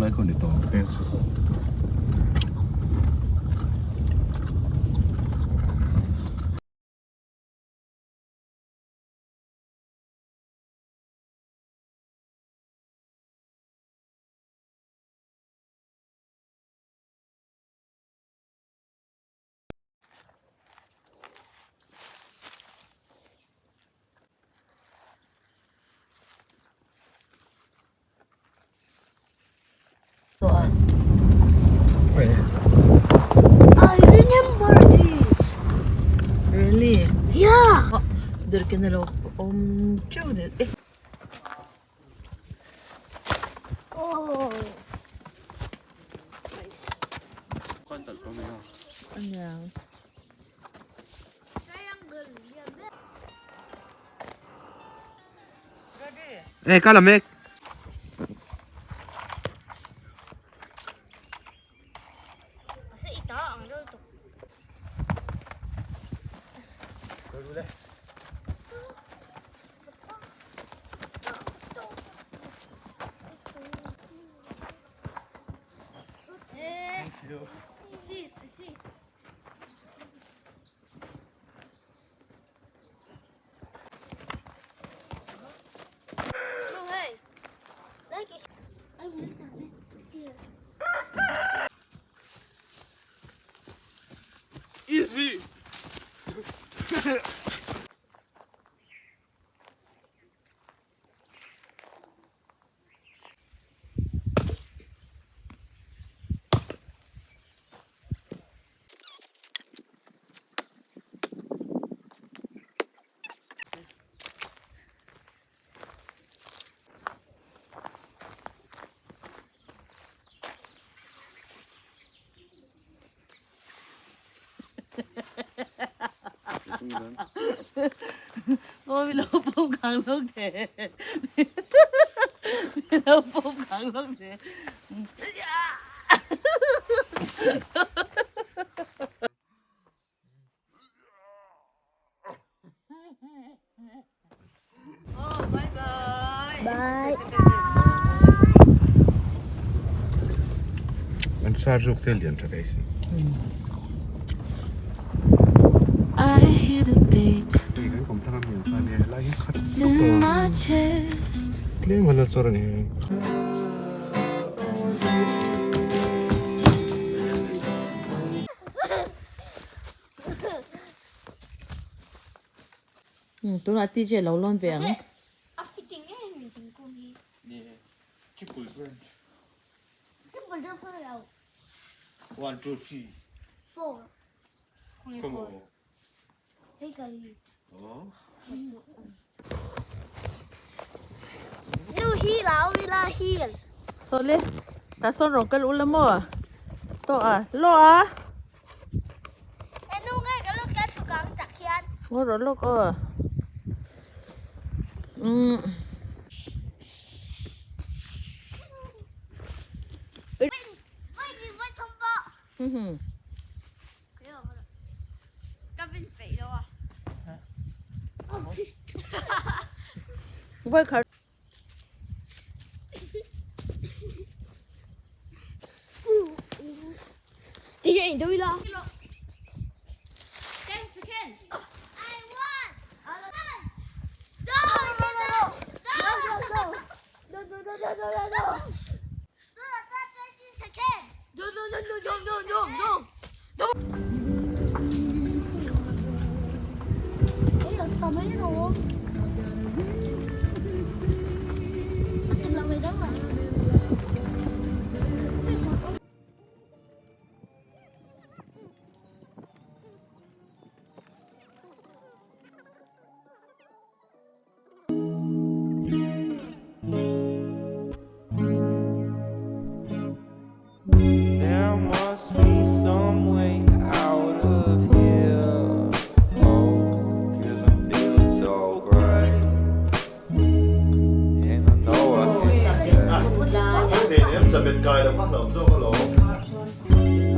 lai khaw ni tawh ang peng chu. I remember this. Really? Yeah. Durkin alo awm teuh ni. Oh. Nice. Aniang. Eh, kala mek. Kasi ito ang lolo. Sis, sis. Oh, hey. Like it. I'm a little bit scared. Easy. Ôi, bị lâu bông càng lúc thế. Bị lâu bông càng lúc thế. Bye. An sar zuk tel lian tha kai si. I hear the beat. Tui kan kom thang mi chuan e lai hi khat It's in my chest. tlem ala chawr ani. Tunah TJ lo lawn ve ang. A fitting em mi thingkung hi. Triple branch. Simple deuh phal lo. 1 2 3. 4. Come on. Hei ka hi. Oh. Nu hi lau ni la hi. Saw le, tah sawn rawn kal ula maw? Tawh a, lawh a. E nu nge ka lawk hian chhuk ang tak hian. Ngaw rawh lawk aw. Umm. Vawikhat. There must be some way out of here. Oh, cause I'm feeling so great. And I know I can stay.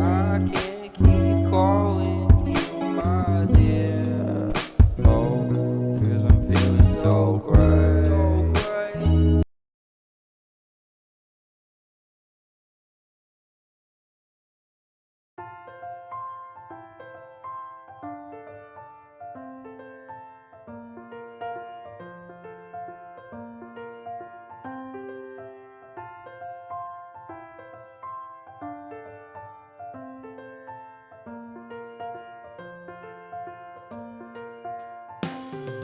I can't keep calling you my dear. Oh, cause I'm feeling so great. Thank